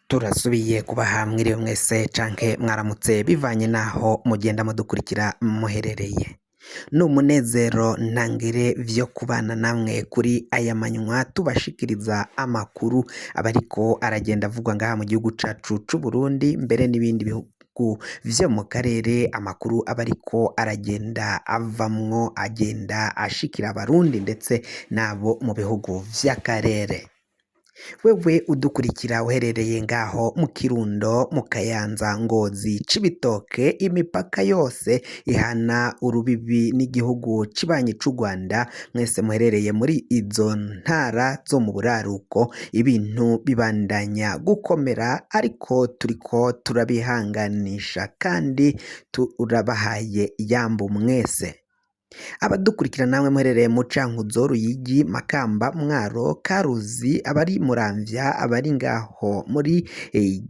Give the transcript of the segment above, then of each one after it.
Turasubiye kubaha mwiriwe mwese canke mwaramutse bivanye naho mugenda mudukurikira muherereye. Ni umunezero ntangere vyo kubana namwe kuri aya manywa tubashikiriza amakuru aba ariko aragenda avugwa ngaha mu gihugu cacu c'Uburundi mbere n'ibindi bihugu vyo mu karere, amakuru aba ariko aragenda avamwo agenda ashikira abarundi ndetse n'abo mu bihugu vy'akarere. Wewe udukurikira uherereye ngaho mu Kirundo, mu Kayanza, Ngozi, Cibitoke, imipaka yose ihana urubibi n'igihugu kibanyi c'u Rwanda, mwese muherereye muri izo ntara zo mu buraruko, ibintu bibandanya gukomera ariko turiko turabihanganisha kandi turabahaye yambu mwese. Abadukurikira namwe muherereye mu Cankuzo, Ruyigi, Makamba, Mwaro, Karuzi, abari Muramvya, abari ngaho muri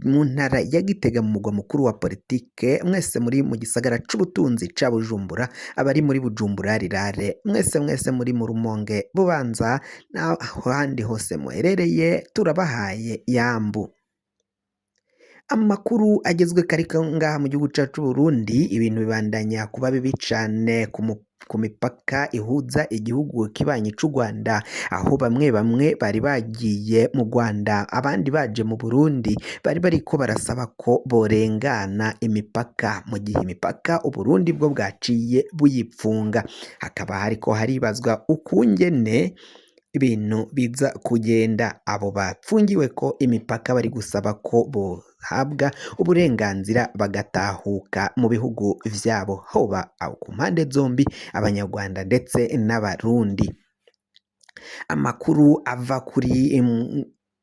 mu ntara ya Gitega mu mugwa mukuru wa politike, mwese muri mu gisagara c'ubutunzi ca Bujumbura, abari muri Bujumbura rirare, mwese mwese muri mu Rumonge, Bubanza n'ahandi hose muherereye turabahaye yambu. Amakuru agezwe kariko ngaha mu gihugu cacu c'Uburundi, ibintu bibandanya kuba bibi cane ku mipaka ihuza igihugu kibanyi c'u Rwanda, aho bamwe bamwe bari bagiye mu Rwanda abandi baje mu Burundi, bari bariko barasaba ko borengana imipaka, mu gihe imipaka Uburundi bwo bwaciye buyipfunga, hakaba hariko haribazwa ukungene ibintu biza kugenda, abo bapfungiweko imipaka bari gusaba ko bohabwa uburenganzira bagatahuka mu bihugu vyabo, hoba ku mpande zombi abanyarwanda ndetse n'abarundi. Amakuru ava kuri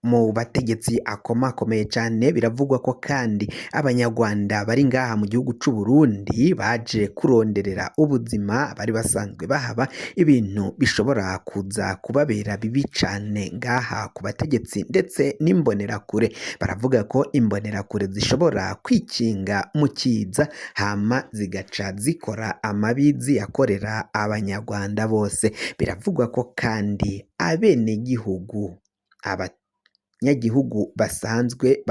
mu bategetsi akomakomeye cane, biravugwa ko kandi abanyarwanda bari ngaha mu gihugu c'u Burundi baje kuronderera ubuzima bari basanzwe bahaba, ibintu bishobora kuza kubabera bibi cane ngaha ku bategetsi ndetse n'imbonerakure. Baravuga ko imbonerakure zishobora kwikinga mu kiza hama zigaca zikora amabi ziyakorera abanyarwanda bose. Biravugwa ko kandi abenegihugu, abanyagihugu basanzwe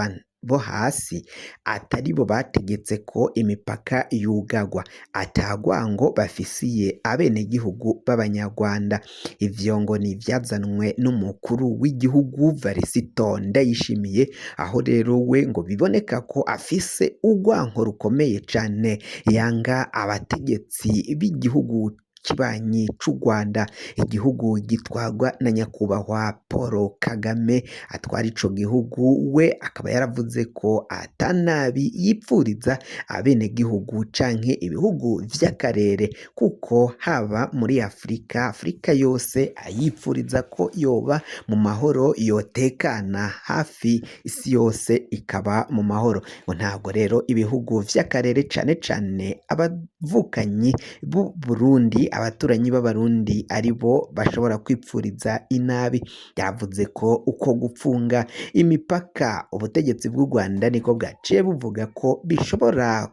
bo hasi ataribo bategetse ko imipaka yugagwa, atagwango bafisiye abenegihugu b'abanyarwanda. Ivyo ngo ni ivyazanwe n'umukuru w'igihugu Varisito Ndayishimiye, aho rero we ngo biboneka ko afise urwanko rukomeye cane yanga abategetsi b'igihugu kibanyi c'u Rwanda, igihugu gitwarwa na nyakubahwa Paul Kagame atwara ico gihugu, we akaba yaravuze ko atanabi yipfuriza abenegihugu canke ibihugu vy'akarere, kuko haba muri Afurika, Afurika yose ayipfuriza ko yoba mu mahoro, yotekana hafi isi yose ikaba mu mahoro. Ngo ntabwo rero ibihugu vy'akarere cane cane abavukanyi b'u Burundi, abaturanyi b'abarundi aribo bashobora kwipfuriza inabi. Yavuze ko uko gupfunga imipaka ubutegetsi bw'u Rwanda niko bwaciye buvuga ko bishobora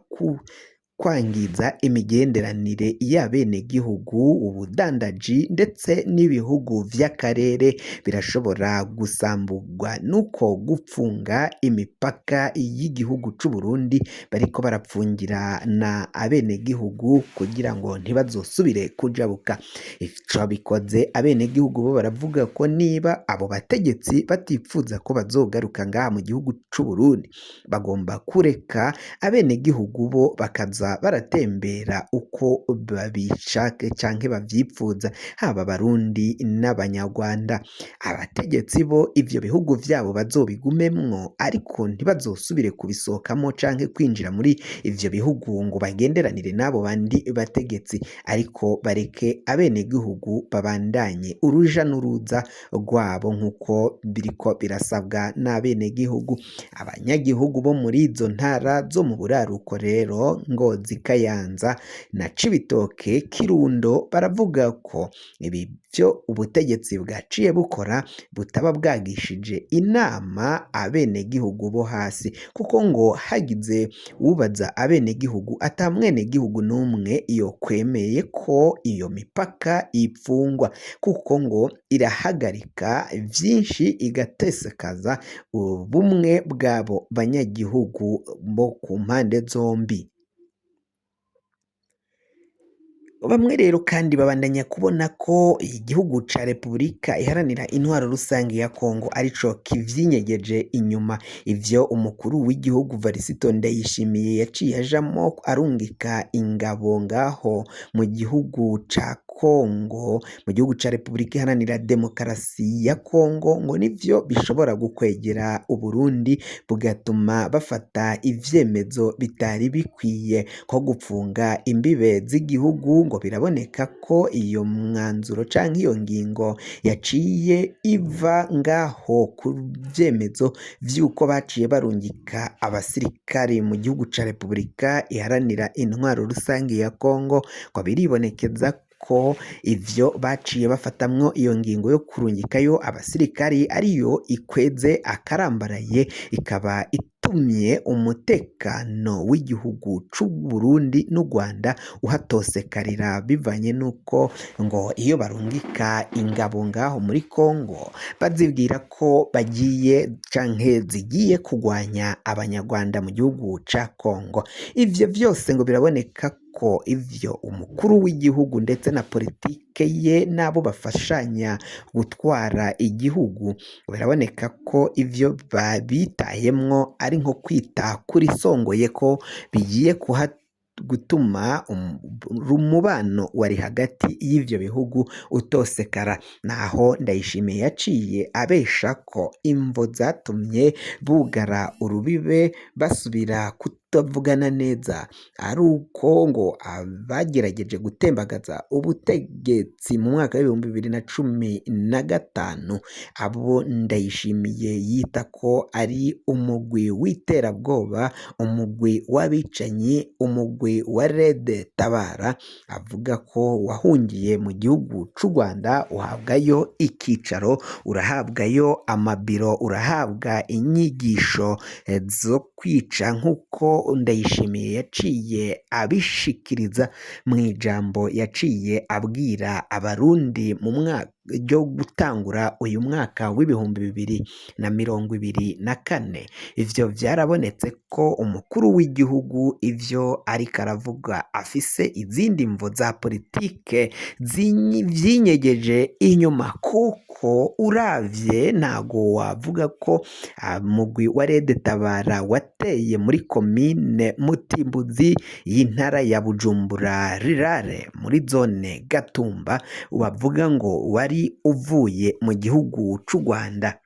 kwangiza imigenderanire y'abenegihugu, ubudandaji ndetse n'ibihugu vy'akarere birashobora gusamburwa nuko gupfunga imipaka y'igihugu c'u Burundi bariko barapfungira na abenegihugu kugira ngo ntibazosubire kujabuka. Ico bikoze abenegihugu bo baravuga ko niba abo bategetsi batipfuza ko bazogaruka ngaha mu gihugu c'u Burundi, bagomba kureka abenegihugu bo bakaza baratembera uko babishaka canke bavyipfuza, haba abarundi n'abanyarwanda. Abategetsi bo ivyo bihugu vyabo bazobigumemwo, ariko ntibazosubire kubisohokamo canke kwinjira muri ivyo bihugu ngo bagenderanire n'abo bandi bategetsi, ariko bareke abenegihugu babandanye uruja n'uruza rwabo nk'uko biriko birasabwa n'abenegihugu. Abanyagihugu bo muri izo ntara zo mu buraruko rero, Ngozi Ngozi, Kayanza na Cibitoke, Kirundo, baravuga ko ibi byo ubutegetsi bwaciye bukora butaba bwagishije inama abenegihugu bo hasi, kuko ngo hagize ubaza abenegihugu ata mwenegihugu n'umwe yokwemeye ko iyo mipaka ipfungwa, kuko ngo irahagarika vyinshi igatesekaza ubumwe bw'abo banyagihugu bo ku mpande zombi. Bamwe rero kandi babandanya kubona ko igihugu ca Repubulika Iharanira Intwaro Rusange ya Kongo arico kivyinyegeje inyuma. Ivyo umukuru w'igihugu Varisito Ndayishimiye yaciye ajamwo arungika ingabo ngaho mu gihugu ca Kongo, mu gihugu ca Repubulika Iharanira Demokarasi ya Kongo, ngo nivyo bishobora gukwegera Uburundi bugatuma bafata ivyemezo bitari bikwiye nko gupfunga imbibe z'igihugu. Ngo biraboneka ko iyo mwanzuro canke iyo ngingo yaciye iva ngaho ku vyemezo vy'uko baciye barungika abasirikare mu gihugu ca Repubulika Iharanira Intwaro Rusange ya Kongo. Ngo biribonekeza ko ivyo baciye bafatamwo iyo ngingo yo kurungikayo abasirikari ariyo ikweze akarambaraye, ikaba itumye umutekano w'igihugu c'u Burundi n'u Rwanda uhatosekarira, bivanye n'uko ngo iyo barungika ingabo ngaho muri Kongo bazibwira ko bagiye canke zigiye kugwanya abanyarwanda mu gihugu ca Kongo. Ivyo vyose ngo biraboneka ko ivyo umukuru w'igihugu ndetse na politike ye n'abo bafashanya gutwara igihugu, biraboneka ko ivyo babitayemwo ari nko kwita kuri songoye, ko bigiye kuha gutuma umubano wari hagati y'ivyo bihugu utosekara. Naho Ndayishimiye yaciye abesha ko imvo zatumye bugara urubibe basubira kutavugana neza ari uko ngo abagerageje gutembagaza ubutegetsi mu mwaka w'2015, abo Ndayishimiye yita ko ari umugwi w'iterabwoba, umugwi w'abicanyi, umugwi wa Red Tabara, avuga ko wahungiye mu gihugu c'u Rwanda, uhabwayo ikicaro, urahabwayo amabiro, urahabwa inyigisho zo kwica, nk'uko Ndayishimiye yaciye abishikiriza mu ijambo yaciye abwira abarundi mu mwaka ryo gutangura uyu mwaka w'2024. Ivyo vyarabonetse ko umukuru w'igihugu ivyo ariko aravuga afise izindi mvo za politike vyinyegeje inyuma, kuko uravye ntago wavuga ko mugwi wa Red Tabara wateye muri komine Mutimbuzi y'intara ya Bujumbura Rirare muri zone Gatumba, wavuga ngo wari uvuye mu gihugu c'u Rwanda,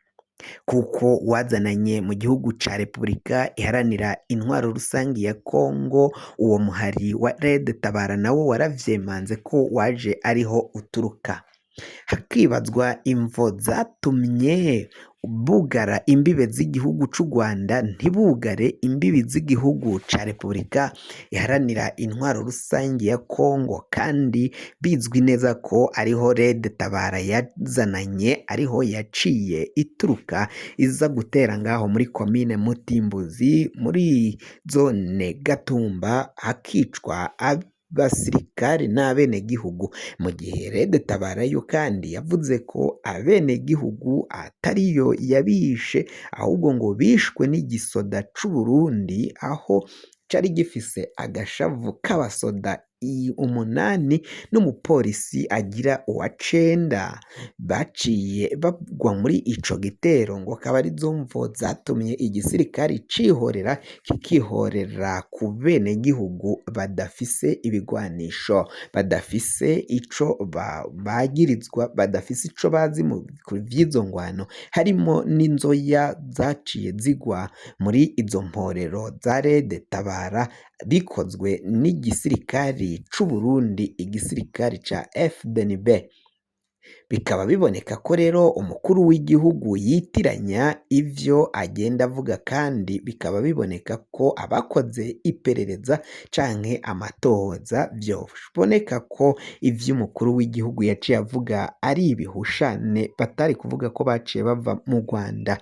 kuko wazananye mu gihugu ca Repubulika Iharanira Intwaro Rusange ya Kongo. Uwo muhari wa Red Tabara nawo waravyemanze ko waje ariho uturuka. Hakibazwa imvo zatumye bugara imbibe z'igihugu c'u Rwanda ntibugare imbibi z'igihugu ca Repubulika Iharanira Intwaro Rusange ya Kongo, kandi bizwi neza ko ariho Red Tabara yazananye, ariho yaciye ituruka iza gutera ngaho muri komine Mutimbuzi muri zone Gatumba, hakicwa abasirikari n'abenegihugu. Mu gihe Red Tabara yo kandi yavuze ko abenegihugu atariyo yabishe, ahubwo ngo bishwe n'igisoda c'u Burundi, aho cari gifise agashavu k'abasoda 8 n'umupolisi agira uwa 9 baciye bagwa muri ico gitero, ngo akaba arizo mvo zatumye igisirikari cihorera, kikihorera ku benegihugu badafise ibigwanisho, badafise ico bagirizwa, badafise ico bazi ku vy'izo ngwano, harimo n'inzoya zaciye zigwa muri izo mporero za Red Tabara, bikozwe n'igisirikari c'u Burundi, igisirikari ca FDNB. Bikaba biboneka ko rero umukuru w'igihugu yitiranya ivyo agenda avuga, kandi bikaba biboneka ko abakoze iperereza canke amatohoza vyoboneka ko ivyo umukuru w'igihugu yaciye avuga ari ibihushane, batari kuvuga ko baciye bava mu Rwanda.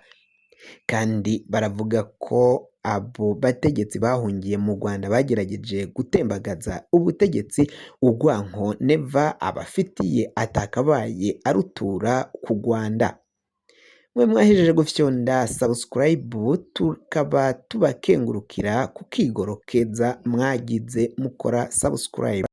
Kandi baravuga ko abo bategetsi bahungiye mu Rwanda bagerageje gutembagaza ubutegetsi, urwanko Neva abafitiye atakabaye arutura ku Rwanda. Mwe mwahejeje gufyonda subscribe, tukaba tubakengurukira kukigorokeza mwagize mukora subscribe.